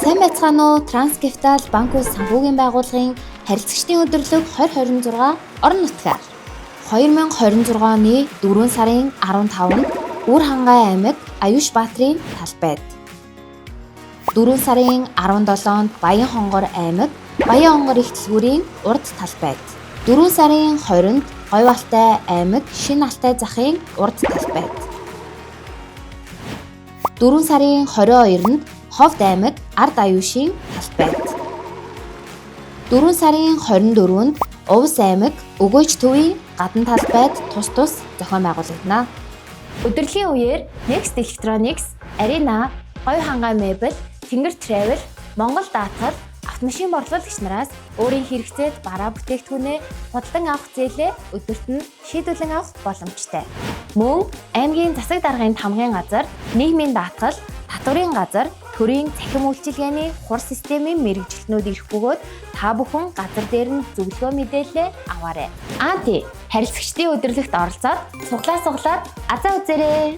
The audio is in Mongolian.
Сайн байцгаана уу? Транскапитал банк улс санхүүгийн байгууллагын харилцагчдын өдөрлөг 2026 орон нутгаар 2026 оны 4 сарын 15-нд Үр Хангай аймаг, Аюуш Баатрын талбайд, 4 сарын 17-нд Баян Хонгор аймаг, Баян Онгор их дэлгүүрийн урд талбайд, 4 сарын 20-нд Говь Алтай аймаг, Шинэ Алтай захын урд талбайд, 4 сарын 22-нд Ховд аймаг, Ард Аюушийн талбайд, 4 сарын 24-нд Увс аймаг, Өгөөж төвийн гадна талбайд тус тус зохион байгуулагдана. Өдөрлөгийн үеэр Next Electronics, Arena, Говь Хангай Мебель, Тэнгэр Travel, Монгол Даатгал, автомашин борлуулагч нараас өөрийн хэрэгцээд бараа бүтээгдэхүүнээ худалдан авах зээлээ өдөрт нь шийдвүлэн авах боломжтой. Мөн аймгийн засаг даргын тамгын газар, нийгмийн даатгал, татварын газар, төрийн цахим үйлчилгээний хур системийн мэргэжилтнүүд ирэх бөгөөд та бүхэн газар дээр нь зөвлөгөө мэдээлэлээ аваарай. Аа тий, харилцагчдын өдөрлөгт оролцоод суглаа суглаад азаа үзээрэй.